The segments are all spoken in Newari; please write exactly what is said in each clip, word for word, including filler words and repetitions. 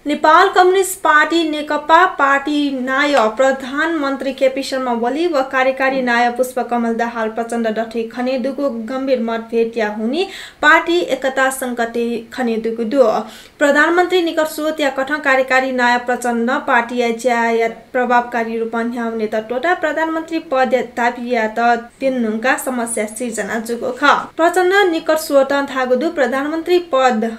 नेपाल कम्युनिस्ट पार्टी नेकपा पार्टी नायः प्रधानमन्त्री केपी शर्मा ओली व कार्यकारी नायः पुष्पकमल दाहाल प्रचण्ड दथुइ खनेदुगु गम्भीर मतभेदया हुनिं पार्टी एकता संकटय् खनेदुगु दु। प्रधानमन्त्री निकट स्रोतया कथं कार्यकारी नायः प्रचण्ड पार्टीया ज्याया प्रभावकारी रूपं न्ह्यावनेत त्वःताः प्रधानमन्त्री पदया दाबी यायेत त्यन धुंकाः समस्या सिर्जना जूगु खः। प्रचण्ड निकट स्रोतं धाःगु दु, प्रधानमन्त्री पद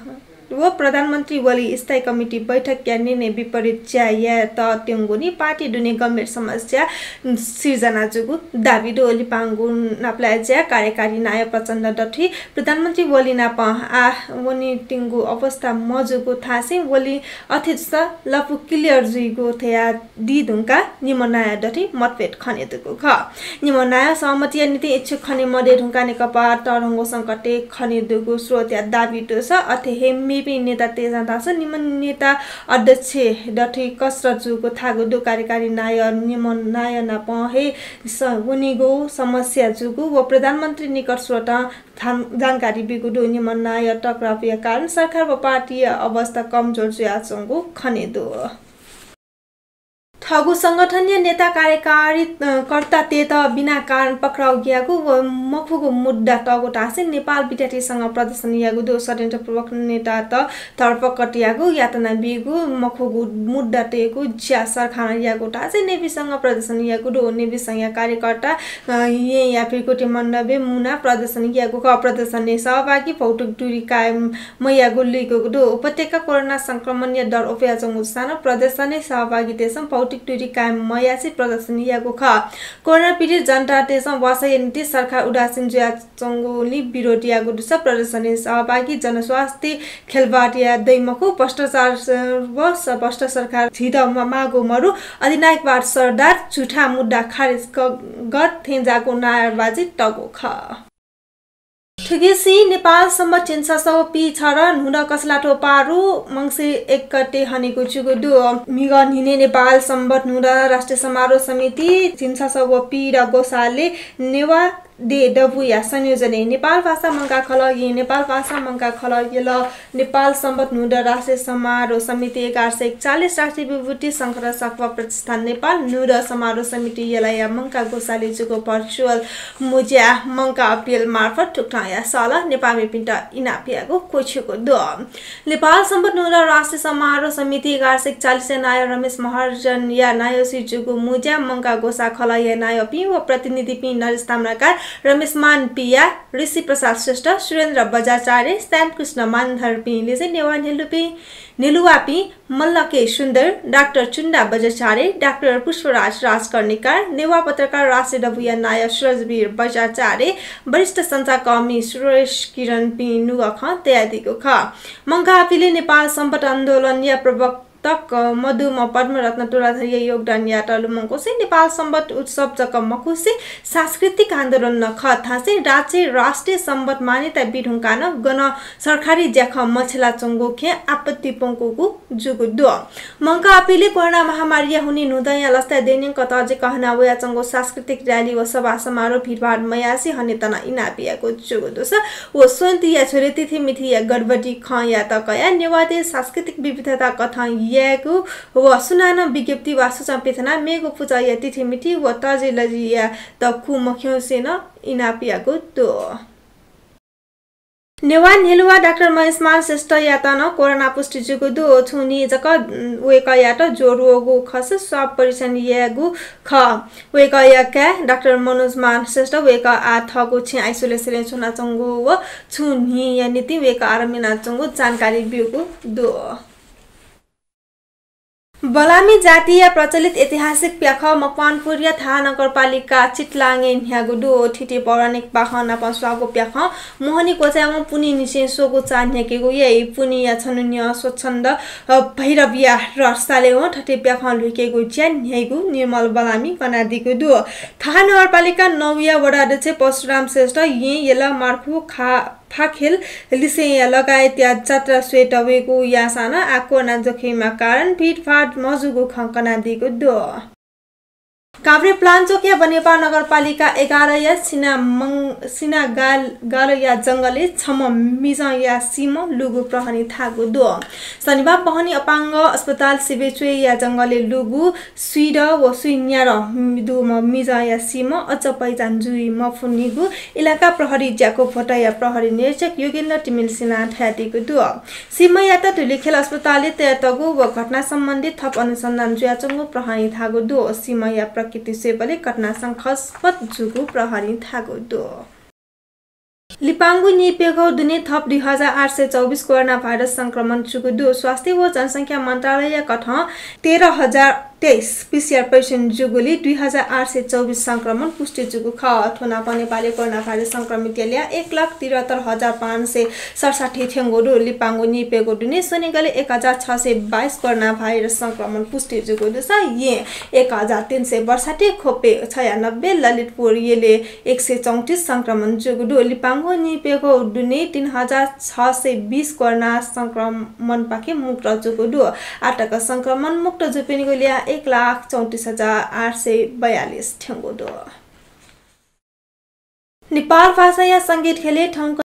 व प्रधानमन्त्री ओली स्थायी कमिटी बैठकया निर्णय विपरीत ज्या यायेत त्यंगुलिं पार्टी दुने गम्भीर समस्या सिर्जना जूगु दाबी दु। लिपांगु नापलाये ज्या कार्यकारी नायः प्रचण्ड दथुइ प्रधानमन्त्री ओली नाप आ वनेत्यंगु अवस्था मजूगु धासें ओली अथे जूसा लँपु clear जुइगु धयादी धुंकाः निम्ह नायः दथुइ मतभेद खनेदुगु खः। निम्ह नायः सहमतिया निंतिं इच्छुक खने मदये धुंकाः नेकपा तःधंगु संकटय् खनेदुगु स्रोतया दाबी दुसा अथे हे मेपिं नेतातय्सं धाःसा निम्ह नेता अध्यक्ष दथुइ कसरत जूगु धाःगु दु। कार्यकारी नायः निम्ह नायः नाप हे स-, वनेगु समस्या जूगु व प्रधानमन्त्री निकट स्रोतं थान-, जानकारी बीगु दु। निम्ह नायः टकरावया कारण सरकार व पार्टीया अवस्था कमजोर जुयाच्वंगु खनेदु। थःगु संगठनया नेता कार्यकारी, अ, कर्तातय्त बिना कारण पक्राउ याःगु व मखुगु मुद्दा तःगु धासें नेपाल विद्यार्थी संघं प्रदर्शन याःगु दु। षड्यन्त्रपूर्वक नेतात धरपकड याःगु, यातना बीगु, मखुगु मुद्दा तयेगु ज्या सरकारं याःगु धासें नेविसंघं प्रदर्शन याःगु दु। नेविसंघया कार्यकर्ता, अ, येँया भृगुटी मण्डपय् मुनाः प्रदर्शन याःगु खः। प्रदर्शनय् सहभागी भौतिक दूरी कायम मयाःगु लुइकूगु दु। उपत्यका कोरोना संक्रमणया दर अप्वयाच्वंगु जूसां नं प्रदर्शनय् सहभागीतय्सं भौतिक दूरी कायम मयासें प्रदर्शन याःगु खः। कोरोना पीडित जनतातय्सं वासःया निंतिं सरकार उदासीन जुयाच्वंगुलिं विरोध याःगु दुसा प्रदर्शनय् सहभागी जनस्वास्थ्य खेलवाड याये दइ मखु, भ्रष्टाचार स-, व स-, भ्रष्ट सरकार झीत म-, माःगु मदु, अधिनायकवाद सरदार, झुठा मुद्दा खारेज क-, गत थेंज्याःगु नाराबाजी तःगु खः। थुगुसी नेपाल संवत् झिंछसः व पीछदँ न्हूदँ कछलाथ्व पारु मंसिर एक गते हनेगु जूगु दु। म्हिगः न्हिनय् नेपाल संवत् न्हूदँ राष्ट्रिय समारोह समिति झिंछसः व पीदँ ग्वसालय् नेवाः देय् दबूया संयोजनय् नेपाल भाषा मंकाः खलः येँ, नेपाल भाषा मंकाः खलः यल, नेपाल संवत् न्हूदँ राष्ट्रिय समारोह समिति एघार सय एकचालिस, राष्ट्रिय विभूति शंखधर साख्वाः प्रतिष्ठान नेपाल न्हूदँ समारोह समिति यलया मंकाः ग्वसालय् जूगु virtual मुँज्या मंकाः अपिल मार्फत थुकथं याःसां नेपाःमिपिन्त इनाप यायेगु क्वःछिउगु दु। नेपाल संवत् न्हूदँ राष्ट्रिय समारोह समिति एघार सय एकचालिसया नायः रमेश महर्जनया नायःसि जूगु मुँज्या मंकाः ग्वसाः खलःया नायःपिं व प्रतिनिधिपिं नरेश ताम्राकार, रमेशमान पिया, ऋषि प्रसाद श्रेष्ठ, सुरेन्द्र बज्राचार्य, श्यामकृष्ण मानन्धरपिं लिसें नेवाः न्ह्यलुपिं, न्ह्यलुवापिं मल्ल के सुन्दर, डाक्टर चुन्दा बज्राचार्य, डाक्टर पुष्पराज राजकर्णिकार, नेवाः पत्रकार राष्ट्रिय दबूया नायः सुरजवीर बज्राचार्य, वरिष्ठ सञ्चारकर्मी सुरेश किरणपिं नुगः खँ तयादीगु खः। मंकाः अपिलय् नेपाल संवत् आन्दोलनया प्रवक्ता मदुम्ह पद्मरत्न तुलाधरया योगदानयात लुमंकुसें नेपाल संवत् उत्सव जक मखुसें सांस्कृतिक आन्दोलन नं खः धासें राज्यय् राष्ट्रिय संवत् मान्यता बी धुंकाः नं गनं सरकारी ज्याखँ मछिलाच्वंगु खँय् आपत्ति प्वंकूगु जूगु दु। मंकाः अपिलय् कोरोना महामारीया हुनिं न्हूदँया लसताय् दैन्यंक तःजिक हना वयाच्वंगु सांस्कृतिक र्‍याली व सभा समारोह भिडभाड मयासें हनेत नं इनाप याःगु जूगु दुसा व स्वन्तिया झ्वलय् तिथिमिथिया गडबडी खँयात कयाः नेवाःतय् सांस्कृतिक विविधता कथं यायेगु व सुनानं विज्ञप्ति वा सूचना पिथनाः मेगु पुचःया तिथिमिथि व तजिलजियात कू मखिउँसें नं इनाप याःगु दु। नेवाः न्ह्यलुवा डाक्टर महेशमान श्रेष्ठयात नं कोरोना पुष्टि जूगु दु। छुं न्हि जक वय्कःयात ज्वर वःगु खःसा स्वाब परीक्षण यायेगु खः। वय्कःया काय् डाक्टर मनोजमान श्रेष्ठ वय्कः आः थःगु छेँय् isolation-य् च्वनाच्वंगु व छुं न्हिया निंतिं वय्कः आराम यानाच्वंगु जानकारी ब्यूगु दु। बलामी जातिया प्रचलित ऐतिहासिक प्याखं मकवानपुरया थाहा नगरपालिका चितलाङय् न्ह्याःगु दु। थीथी पौराणिक पाखं नाप स्वाःगु प्याखं मोहनी क्वचाय्वं पुन्हिनिसें स्वःगु चां न्ह्याकेगु याइ। पुन्हिया छन्हु न्ह्यः स्वच्छन्द, अ, भैरवया रथ सालेवं थथे प्याखं ल्हुइकेगु ज्या न्ह्याइगु निर्मल बलामी कनादीगु दु। थाहा नगरपालिका नौया वडा अध्यक्ष परशुराम श्रेष्ठ येँ, यल, मार्खु, खा-, फाखेल लिसें लगायतया जात्रा स्वयेत वयेगु याःसां नं आः कोरोना जोखिमया कारण भिडभाड मजूगु खँ कनादीगु दु। काभ्रेपलाञ्चोकया बनेपा नगरपालिका एघारया सिनामङ-, सिनागाल-, गालया जंगलय् छम्ह मिजंया सीम्ह लुगु प्रहरीं थाःगु दु। शनिबाः बहनी अपाङ्ग अस्पताल सिबेच्वय्‌या जंगलय् लुगु स्वीदँ व स्वीन्यादँ दुम्ह मिजंया सीम्ह अझ पहिचान जुइ मफुनिगु इलाका प्रहरी ज्याकुपभट्टाया प्रहरी निरीक्षक योगेन्द्र तिमिल्सिनां धयादीगु दु। सीम्हयात धुलिखेल अस्पतालय् तयातःगु व घटना सम्बन्धी थप अनुसन्धान जुयाच्वंगु प्रहरीं धाःगु दु। सीम्हया प्रकृति स्वयेबलय् घटना शंकास्पद जूगु प्रहरीं धाःगु दु। लिपांगु नीप्यघौ दुने थप दुई हजार आठ सय चौबिस कोरोना भाइरस संक्रमण जूगु दु। स्वास्थ्य व जनसंख्या मन्त्रालयया कथं तेह्र हजार तेइस पीसीआर परीक्षण जूगुलिं दुई हजार आठ सय चौबिस संक्रमण पुष्टि जूगु खः। थ्व नापं नेपालय् कोरोना भाइरस संक्रमितया ल्याः एक लाख त्रिहत्तर हजार पाँच सय सडसठी थ्यंगु दु। लिपांगु नीप्यघौ दुने स्वनिगलय् एक हजार छ सय बाइस कोरोना भाइरस संक्रमण पुष्टि जूगु दुसा येँ एक हजार तीन सय बयासी, ख्वपय् छयानब्बे, ललितपुर यलय् एक सय चौंतिस संक्रमण जूगु दु। लिपांगु नीप्यघौ दुने तीन हजार छ सय बीस कोरोना संक्रमणपाखें मुक्त जूगु दु। आःतक संक्रमण मुक्त जूपिनिगु ल्याः एक लाख चौंतिस हजार आठ सय बयालिस थ्यंगु दु। नेपाल भाषाया संगीत ख्यलय् थौंकन्हय्।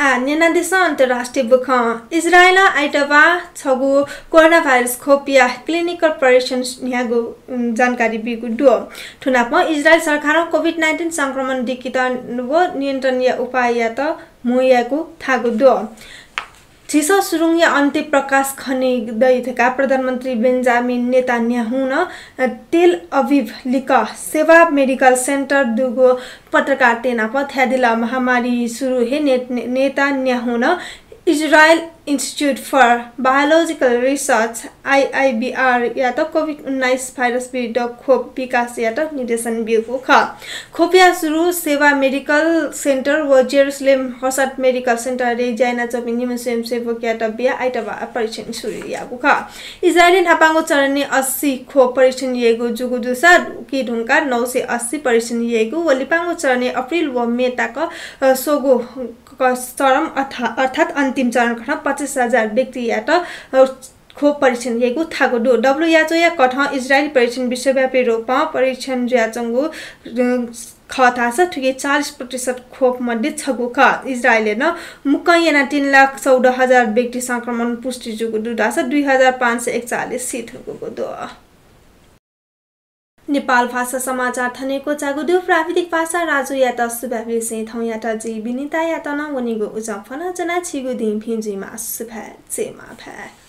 आः न्यनादिसँ अन्तर्राष्ट्रिय बुखँ। इजरायलं आइतबाः छगू कोरोना भाइरस ख्वपया clinical परीक्षण न्ह्यागु, उम्, जानकारी ब्यूगु दु। थुनापं इजरायल सरकारं COVID nineteen संक्रमण दिकेत व नियन्त्रणया उपाययात म्हो यायेगु धाःगु दु। झीसं सुरुङया अन्त्य प्रकाश खने दइ धकाः प्रधानमन्त्री बेन्जामिन नेतान्याहुं तेल अभिभ लिक्क सेवा मेडिकल सेन्टर दुगु पत्रकारतय् नाप धयादिल। महामारी सुरु हे ने-, ने-, नेतान्याहुं Israel Institute for Biological Research, आइआइबिआर, यात COVID उन्नाइस भाइरस विरुद्ध खोप विकासयात निर्देशन ब्यूगु खः। खोपया सुरु सेवा मेडिकल सेन्टर व जेरुसलेम हसद मेडिकल सेन्टरय् ज्या यानाच्वंपिं निम्ह स्वयंसेवकयात बियाः आइतबाः परीक्षण सुरु याःगु खः। इजरायलय् न्हापांगु चरणय् अस्सी खोप परीक्षण याइगु जूगु दुसा उकी धुंकाः नौ सय अस्सी परीक्षण याइगु व लिपांगु चरणय् अप्रिल व मे तक, अ, स्वंगू क-, चरण अर्था-, अर्थात् अन्तिम चरण कथं पच्चिस हजार व्यक्तियात, अ, खोप परीक्षण याइगु धाःगु दु। डब्ल्यूएचओया कथं इजरायली परीक्षण विश्वव्यापी रूपं परीक्षण जुयाच्वंगु, अ, खः धाःसा थुकी चालिस प्रतिशत खोप मध्ये छगू खः। इजरायलय् नं मुक्कं यानाः तीन लाख चौध हजार व्यक्ति संक्रमण पुष्टि जूगु दु धाःसा दुई हजार पाँच सय एकचालिस सी धुंकूगु दु। नेपाल भाषा समाचार थन हे क्वचाःगु दु। प्राविधिक भाषा राजुयात सुभाय् बिसें थौंयात जि विनितायात नं वनेगु उजं फ्वनाच्वना। छिगु दिं भिं जुइमा। सुभाय्, जय मांभाय्।